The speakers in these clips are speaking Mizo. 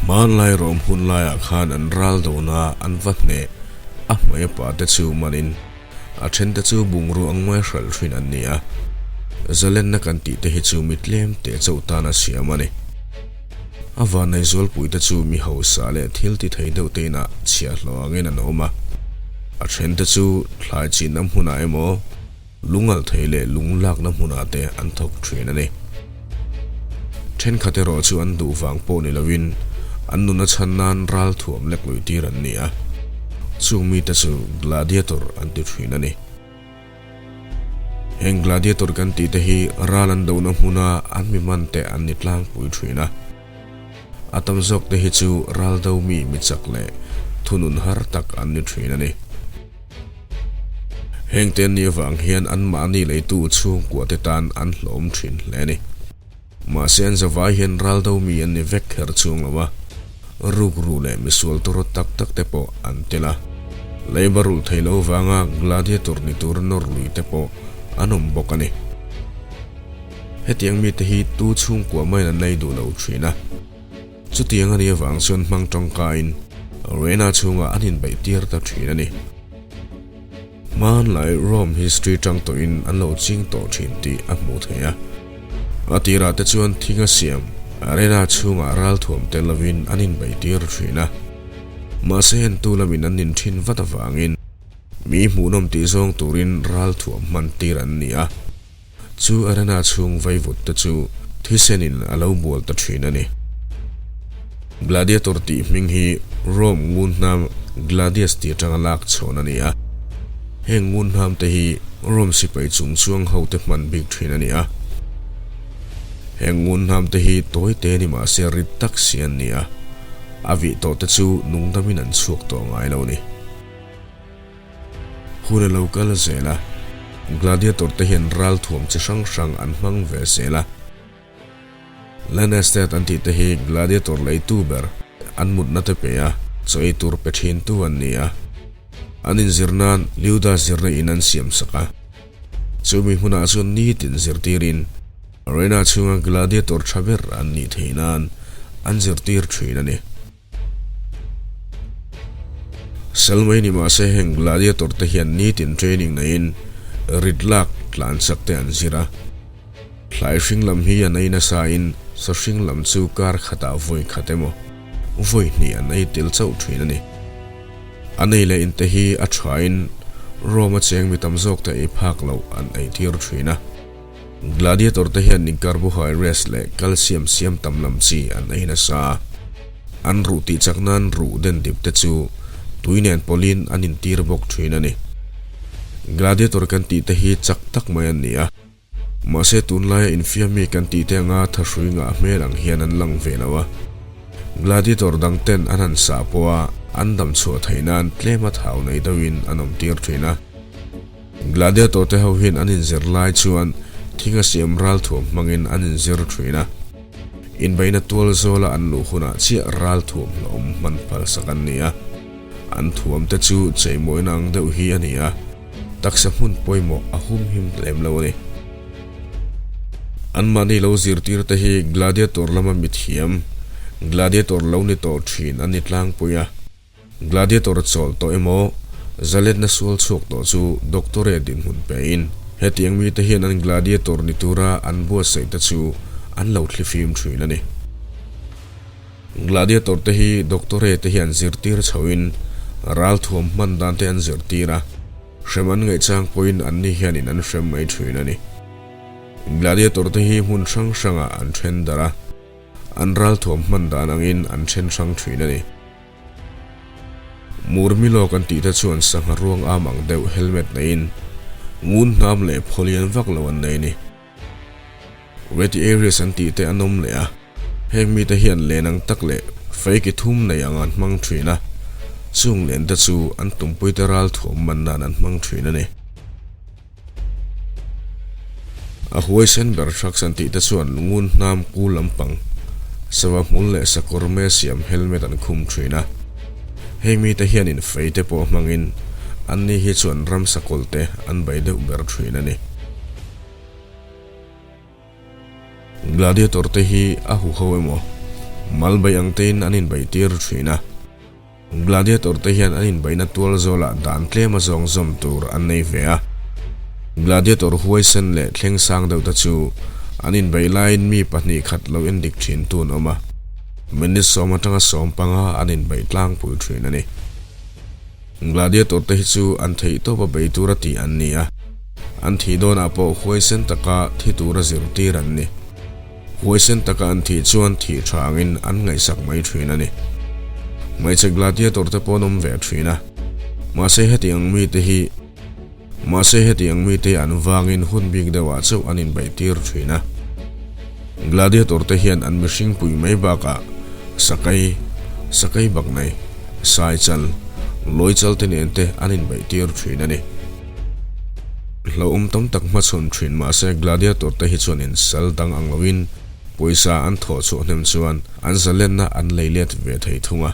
Hmanlai Rom hun laiah khan an ral dona an va hneh a hmei a pa te chu manin a then te chu bungrua ang mai hralh thin an ni a. Zalenna kan tih te hi chu mi tlem teh chauh tan a siam a ni. A vanei zualpui te chu mi hausa leh thil ti thei deuh te inah chhiahhlawh angin an awm a. A then te chu thlai chinna hmunah emaw, Lungalh thei leh lung lakna hmunah te an thawk thin a ni. Thenkhat erawh chu an duh vang pawh ni loin an nuna chhan nan ral thuam lek lui tir an ni a, chung mite chu gladiator an ti thin a ni. Heng gladiator kan tih te hi ral an dohna hmuna an mi man te an ni tlangpui thin a. A tam zawk te hi chu ral do mi mi chak leh thunun har tak an ni thin a ni. Heng te ni avang hian anmahni leitu chhungkua te tan an hlawm thin hle a ni. Mahse an zavai hian raldo mi an ni vek kher chhung lo a, rukru leh misual tawrawt tak tak te pawh an tel a. Leiba rulh thei lo vanga gladiator ni tur nawr lui te pawh an awm bawk a ni. Hetiang mite hi tu chhungkua maiin an lei duh lo thin a. Chutiang a nih avang chuan hmang tangkaiin arena chhungah an inbeih tir ta thin a ni. Hmanlai Rome history tang tawhin an lo ching tawh thin tih a hmuh theih a. A tirah te chuan thing a siam arena chhungah ralthuam tel lovin an inbeih tir thin a. Mahse entu lamin an nin thin vat avangin mi hmuhnawm tih zawng turin ralthuam hman tir an ni a. Chu arena chhung vaivut te chu thisenin a lo bual ta thin a ni. Gladiator tih hming hi Rome ngun hnam Gladius tih atanga lak chhawn a ni a. Heng ngun hnam te hi Rome sipai chung chuang ho te hman bik thin a ni a. Heng ngun hnam te hi tawi te ni mah se rit tak si an ni a. A vih tawh te chu nungdamin an chhuak tawh ngai lo a ni. Hun a lo kal zel a, Gladiator te hian ralthuam chi hrang hrang an hmang ve zel a. Lanester an tih te hi Gladiator leitu ber an mutna te pe a, chaw ei tur pe thin tu an ni a. An inzir nan Liuda zirna in an siam sak a. Chumi hmunah chuan nitin zirtirin arena chhunga Gladiator tha ber an nih theih nan an zirtir thin a ni. Sal mai ni mahse heng gladiator te hian nitin training neiin rit lak tlan chak te an zir a. Thlai hring lam hi an ei nasa in sa hring lam chu kar khatah vawi khat emaw vawi hnih an ei tel chauh thin a ni. An ei leh in te hi a tha in Rome a cheng mi tam zawk te ei phak loh an ei tir thin a. Gladiator te hian carbohydrates leh calcium siam tam lam chi an ei nasa a, an ruh tih chak nan ruh den dip te chu tui nen pawlhin an intir bawk thin a ni. Gladiator kan tih te hi chak tak mai an ni a, mahse tunlaia infiam mi kan tih te anga thahrui ngah hmel ang hian an lang ve lo a. Gladiator dang ten an han sah pawh a, an dam chhuah theih nan tlema thau nei deuhin an awm tir thin a. Gladiator te ho hian an inzir lai chuan thing a siam ralthuam hmangin an inzir thin a. Inbeihna tual zawla an luh hunah chiah ralthuam hlawm hman phalsak an ni a. An thuam te chu cheimawina ang deuh hi a ni a, taksa hmun pawimawh a humhim lem lo a ni. Anmahni lo zirtir te hi gladiator lama mithiam, gladiator lo ni tawh thin an ni tlangpui a. Gladiator chawl tawh emaw, zalenna sual chhuak tawh chu doctorate dinhmun pein, hetiang mite hian an gladiator ni tura an buatsaih te chu an lo thlifim thin a ni. Gladiator te hi doctorate te hian zirtir chhoin ralthuam hman dan te an zirtir a, hrem an ngaihchang pawhin anni hianin an hrem mai thin a ni. Gladiator te hi hmun hrang hrangah an then darh a. An ralthuam hman dan angin an then hrang thin a ni. Murmilo kan tih te chuan sangha ruang am ang deuh helmet neiin ngun hnam leh phawlian vak lo an nei a ni. Retiarius an tih te an awm leh a, heng mite hian len ang tak leh fei ki thum nei ang an hmang thin a, chung len te chu an tumpuite ralthuam man nan an hmang thin a ni. A huaisen ber trucks an tih te chuan ngun hnam kul lampang, sava hmul leh sakawr me siam helmet an khum thin a. Heng mite hianin fei te pawh hmangin anni hi chuan ramsa kawlte an bei deuh ber thin a ni. Gladiator te hi a huho emaw, Mal bei ang tein an inbeih tir thin a. Gladiator te hian an inbeihna tual zawlah dan tlem a zawng zawm tur an nei ve a. Gladiator huaisen leh thleng sang deuh te chu an inbeih laiin mi pahnih khat lo endik thin tu an awm a. Minute sawm atanga 15 an inbeih tlangpui thin a ni. Gladiator te hi chu an theih tawpa bei tura tih an ni a. An thih dawnah pawh huaisen taka thi tura zirtir an ni. Huaisen taka an thih chuan thih tha angin an ngaihsak mai thin a ni. Hmeichhe gladiator te pawh an awm ve thin a. Mahse heti ang mite hi Mahse heti ang mite hi an vangin hun bik deuhah chauh an inbeih tir thin a. Gladiator te hian an mihring pui mai bakah sakei, sakei bak nei, saichal, lawichal te nen te an inbeih tir thin a ni. Hlauhawm tam tak hmachhawn thin mahse Gladiator te hi chuan in sal dang ang loin pawisa an thawh chhuah hnem chuan an zalenna an lei let ve thei thung a.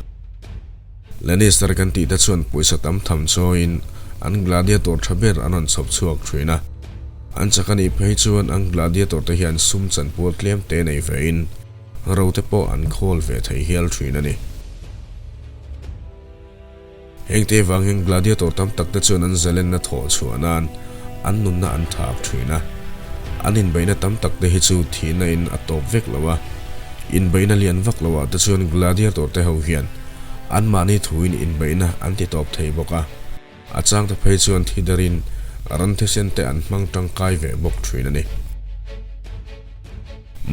Lannister kan tih te chuan pawisa tam tham chawiin an Gladiator tha ber an rawn chhawp chhuak thin a. An chak a nih phei chuan an Gladiator te hian sum chanpual tlem te nei vein ro te pawh an khawl ve thei hial thin a ni. Hengte vang hian gladiator tam tak te chuan an zalenna thawh chhuah nan an nunna an thak thin a. An inbeihna tam tak te hi chu thihna in a tawp vek lo a. Inbeihna lian vak lo ah te chuan gladiator te ho hian anmahni thuin inbeihna an ti tawp thei bawk a. A chang te phei chuan thi darin ran thisen te an hmang tangkai ve bawk thin a ni.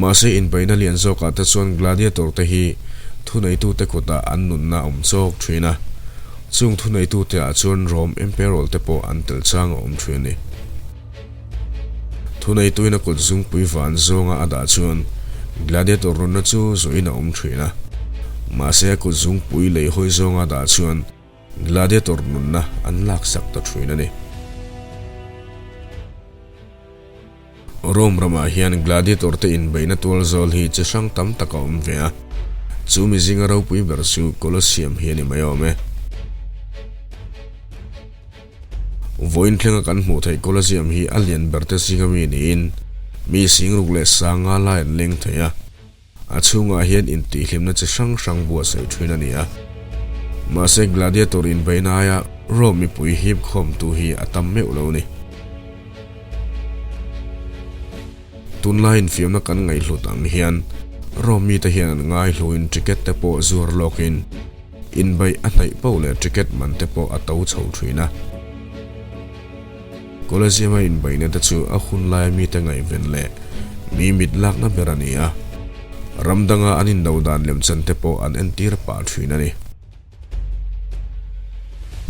Mahse inbeihna lian zawkah te chuan gladiator te hi thuneitute kutah an nunna a awm chawk thin a, chung thuneitute ah chuan Rome Emperor te pawh an tel chang a awm thin a ni. Thuneituin a kut zungpui van zawnga a dah chuan gladiator nunna chu zuiin a awm thin a, mahse a kut zungpui lei hawi zawnga a dah chuan gladiator nunna an laksak ta thin a ni. Rome ramah hian gladiator te inbeihna tual zawl hi chi hrang tam tak a awm ve a, chu mizinga ropui ber chu Colosseum hi a ni mai awm e. Vawiin thlenga kan hmuh theih Colosseum hi a lian ber te zinga mi niin mi singruk leh sanga lai an leng thei a. A chhungah hian intihhlimna chi hrang hrang buatsaih thin a ni a. Mahse Gladiator inbeihna aia Rome mipui hip khawmtu hi a tam meuh lo ni. Tunlai infiamna kan ngaihhlut ang hian Rome mite hian an ngaihluin ticket te pawh zuar lawkin inbeih a hnaih poh leh ticket man te pawh a to chho thin a. Colosseum-a inbeihna te chu a hun laia mite ngaihven leh mi mit lakna ber a ni a, ram danga an indo dan lemchan te pawh an entir pah thin a ni.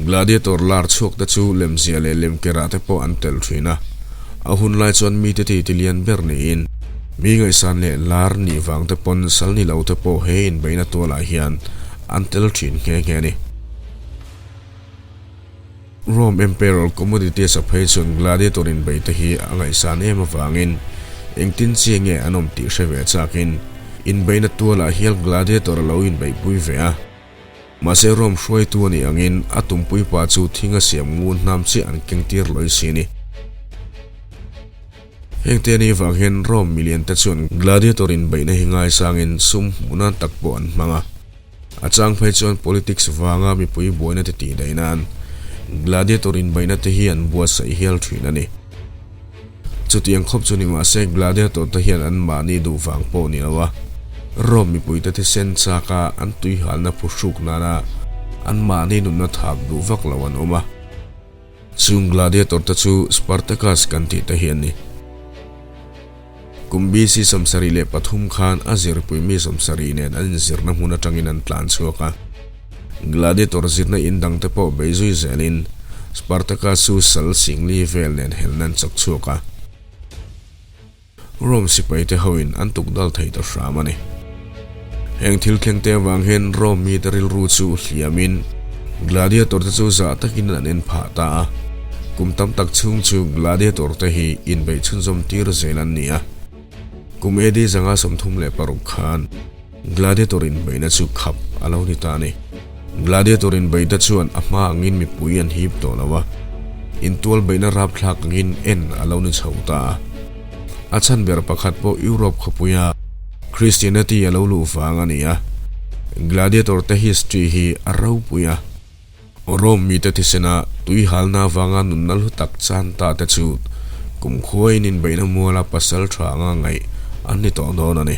Gladiator lar chhuak te chu lemzia leh lemkerah te pawh an tel thin a, a hun lai chuan mite ti ti lian ber niin mi ngaihsan leh lar nih vang te pawn sal ni lo te pawh he inbeihna tualah hian an tel thin nghe nghe a ni. Rome Emperor Commoditus a phei chuan gladiator inbei te hi a ngaihsan em avangin engtin chi nge an awm tih hre ve chakin inbeihna tualah hial gladiator a lo inbeihpui ve a. Mahse Rome hruaitu a nih angin a tumpui pa chu thing a siam ngun hnam chiah an keng tir lawi si a ni. Heng te anih vang hian Rome milian te chuan gladiator inbeihna hi ngaisangin sum hmuh nan tak pawh an hmang a. A chang phei chuan politics vanga mipui buaina te tih daih nan Gladiator inbeihna te hi an buatsaih hial thin a ni. Chutiang khawp chu ni mahse Gladiator te hian an mahni duh vang pawh ni lo a, Rome mipui te thisen chaka an tuihalna phuhruk nana an mahni nunna thak duh vak lo an awm a. Chung Gladiator te chu Spartacus kan tih te hi an ni. Kum BC 73 khan a zirpui mi 70 nen an inzirna hmun atangin an tlan chhuak a. Gladiator zirna in dangte pawh bei zui zelin Spartacus chu sal singli vel nen helna an chawk chhuak a. Rome sipaite hoin an tukdal thei ta hram a ni. Heng thil thlengte avang hian Rome mite rilru chu hliamin Gladiator te chu zah takin an en phah ta a. Kum tam tak chhung chu Gladiator te hi inbeih chhunzawm tir zel an ni a. Kum AD 536 khan Gladiator inbeihna chu khap a lo ni ta a ni. Gladiator inbeihte chuan a hma angin mipui an hip tawh lo a, intual beihna rapthlak angin en a lo ni chho ta a. A chhan ber pakhat pawh Europe khawpuia. Christianity a lo luh vang a ni a. Gladiator te history hi a ropui a. Rome mite thisena tui halna avanga nunna hlu tak chan ta te chu kumkhuain inbeihna muala pasal tha anga ngaih an ni tawh dawn a ni.